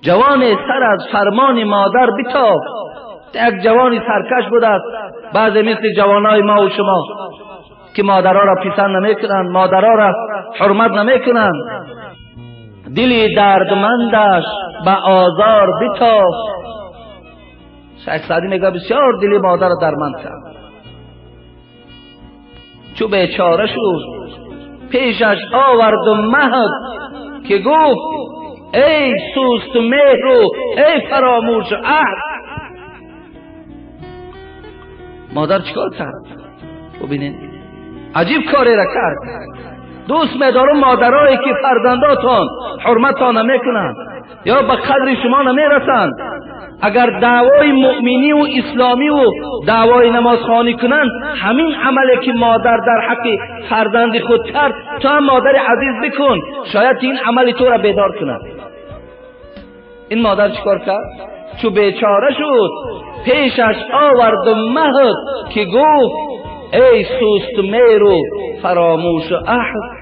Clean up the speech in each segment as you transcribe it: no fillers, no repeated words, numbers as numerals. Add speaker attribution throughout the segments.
Speaker 1: جوان سر از فرمان مادر بتافت. یک جوانی سرکش بوده است، بعضی مثل جوانای ما و شما که مادرها را پسند نمیکنند، مادرها را حرمت نمیکنند. دلی دردمندش به آزار بتافت. شیخ سعدی میگه بسیار دلی مادر را درمند کرد. چو بیچاره شد پیشش آورد و مهد، که گفت ای سوست مهر و ای فراموش عهد. مادر چیکار کرد؟ ببینید عجیب کاری را کرد. دوست می‌دارم مادرایی که فرزنداتان حرمتان نمیکنند یا به قدر شما نمیرسند. اگر دعوای مؤمنی و اسلامی و دعوای نمازخوانی کنند، همین عملی که مادر در حق فرزند خود کرد تو هم مادر عزیز بکن، شاید این عمل تو را بیدار کند. این مادر چیکار کرد؟ چو بیچاره شد پیشش آورد و مهد، که گفت ای سوست مهر و فراموش عهد.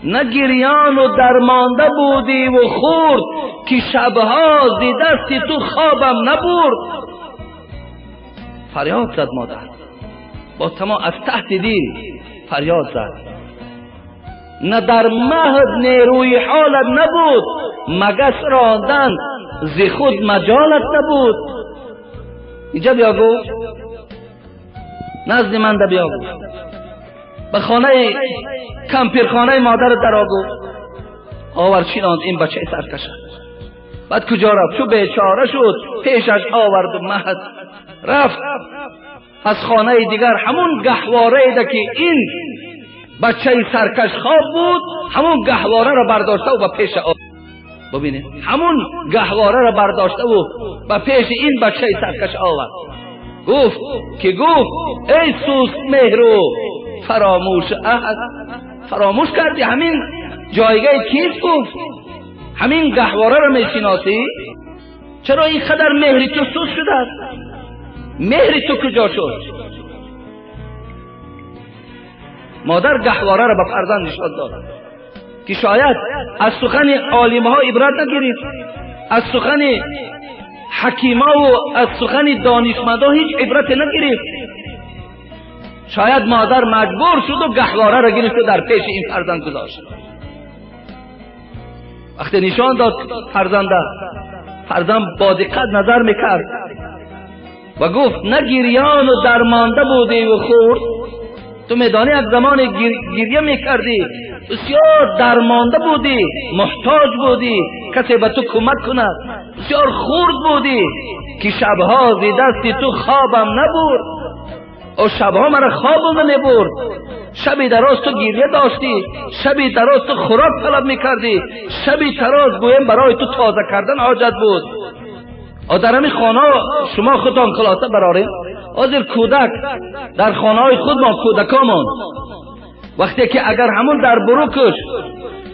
Speaker 1: نه گریان و درمانده بودی و خورد، که شبها زی دستی تو خوابم نبرد. فریاد زد مادر با تمام از تحت دل فریاد زد. نه در مهد نیروی حالت نبود، مگس راندن زی خود مجالت نبود. اینجا بیا گفت، نزد من ده بیا گفت، به خانه کمپیرخانه مادر درا گفت، آور چیناند این بچه سرکشه. بعد کجا رفت؟ چو بیچاره شد پیشش آورد و مهد. رفت از خانه دیگر، همون گهواره ده که این بچه سرکش خواب بود، همون گهواره را برداشته و به پیش آورد. ببینید همون گهواره را برداشته و به پیش این بچه سرکش آورد. گفت که گفت ای سوست مهر و فراموش عهد. فراموش کردی همین جایگاه کیست؟ گفت همین گهواره را میشناسی؟ چرا این قدر مهری تو سوست شده است؟ مهری تو کجا شد؟ مادر گهواره را به فرزند نشان داد که شاید از سخن عالمها عبرت نگیرید، از سخن حکیما و از سخن دانشمندا هیچ عبرت نگیرید. شاید مادر مجبور شد و گهواره را گرفت و در پیش این فرزند گذاشت. وقتی نشان داد فرزنده، فرزند با دقت نظر میکرد و گفت نه گریان و درمانده بودی و خورد. تو میدانی یک زمان گریه میکردی، بسیار درمانده بودی، محتاج بودی کسی به تو کمک کند، بسیار خورد بودی که شبها زی دستی تو خوابم نبرد. او شبها مرا خوابم نبرد. شبی دراز تو گریه داشتی، شبی دراز تو خوراک طلب میکردی، شبی دراز گویم برای تو تازه کردن حاجت بود. او در همین خانه شما خودتان خلاصه براریم. حاضر کودک در خانه های خود ما کودکامان وقتی که اگر همون در بروکش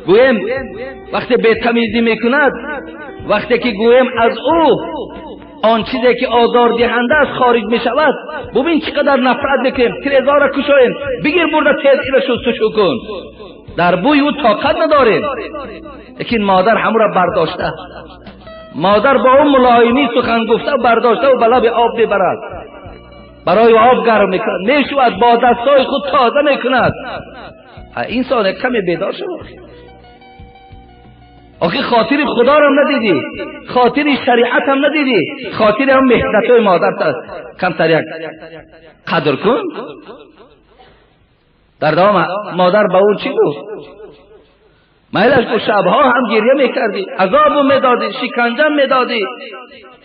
Speaker 1: گویم وقتی به تمیزی میکند، وقتی که گویم از او آن چیزی که آزار دهنده است خارج میشود، ببین چقدر نفرت میکنیم. تریزا را کشایم، بگیر برده تیز ایره شستشو کن، در بوی او طاقت نداریم. لیکن مادر همون را برداشته، مادر با اون ملایمی سخن گفته برداشته و به لب آب میبرد، برای آب گرم میکند، میشود، با دستای خود تازه میکند. این سال کمی بیدار شد. آخه خاطر خدا رو هم ندیدی، خاطر شریعت هم ندیدی، خاطر هم محنت های مادر کمتر یک قدر کن. در دوام مادر به اون چی گفت؟ میلش گفت شبها هم گریه میکردی، عذابو میدادی، شکنجه میدادی،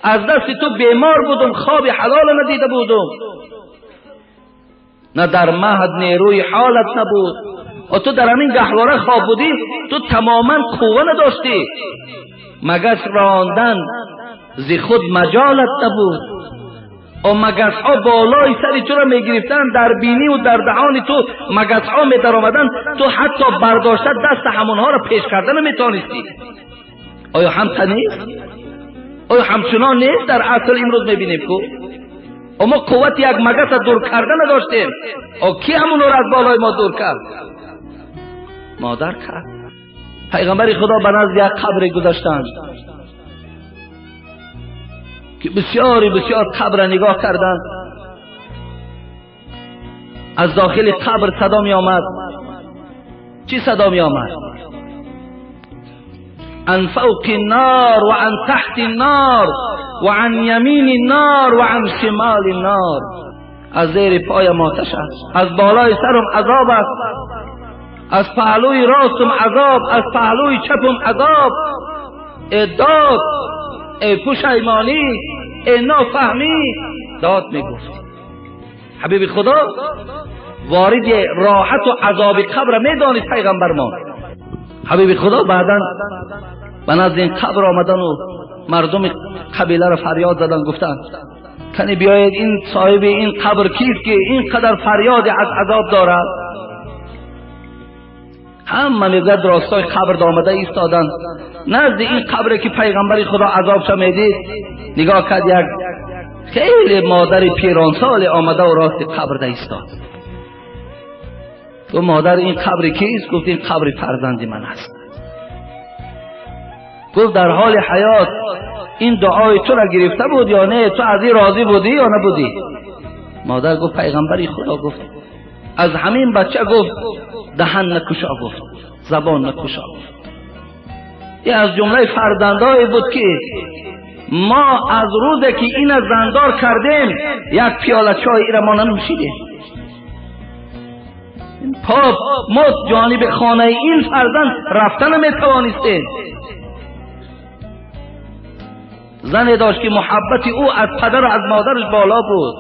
Speaker 1: از دست تو بیمار بودم، خواب حلال ندیده بودم. نه در مهد نیروی حالت نبود، و تو در همین گهواره خواب بودی، تو تماما قوه نداشتی، مگس راندن زی خود مجالت نبود. و مگس ها بالای سر تو را میگرفتن، در بینی و در دهان تو مگس ها می در آمدن، تو حتی برداشته دست همونها را پیش کردن نمیتونستی. آیا هم نیست؟ آیا همچنان نیست؟ در اصل امروز میبینیم که ما قوت یک مگس را دور کردن نداشتیم. او کی همون را از بالای ما دور کرد؟ مادر کرد. پیغمبر خدا به نزد یک قبر گذشتند که بسیاری بسیار قبر نگاه کردند. از داخل قبر صدا می آمد. چی صدا می آمد؟ عن فوق النار و عن تحت النار و عن یمین النار و عن شمال النار. از زیر پایم آتش است، از بالای سرم عذاب است، از پهلوی راستم عذاب، از پهلوی چپم عذاب. ای داد، ای پشیمانی، ای نافهمی. داد میگفت. حبیب خدا وارد راحت و عذاب قبر میدانید پیغمبر ما. حبیب خدا بعدا به نزد این قبر آمدن و مردم قبیله را فریاد زدن، گفتند کنی بیایید این صاحب این قبر کیست که اینقدر فریاد از عذاب دارد؟ همه میگوید راستای قبر آمده ایستادند. نزد این قبر که پیغمبر خدا عذاب میدید نگاه کرد، یک خیلی مادر پیرانسال آمده و راست قبر ایستاد. گفت مادر این قبر کیست؟ گفت این قبر فرزند من است. گفت در حال حیات این دعای تو را گرفته بود یا نه؟ تو از این راضی بودی یا نبودی؟ مادر گفت پیغمبری خدا گفت از همین بچه گفت دهن نکشا، گفت زبان نکشا. این از جمله فرزندایی بود که ما از روزی که این زندار کردیم یک پیاله چای ایره ما ننوشیدیم. پاپ ما جانب خانه این فرزند رفتن نمیتوانستیم. زنی داشت که محبت او از پدر و از مادرش بالا بود.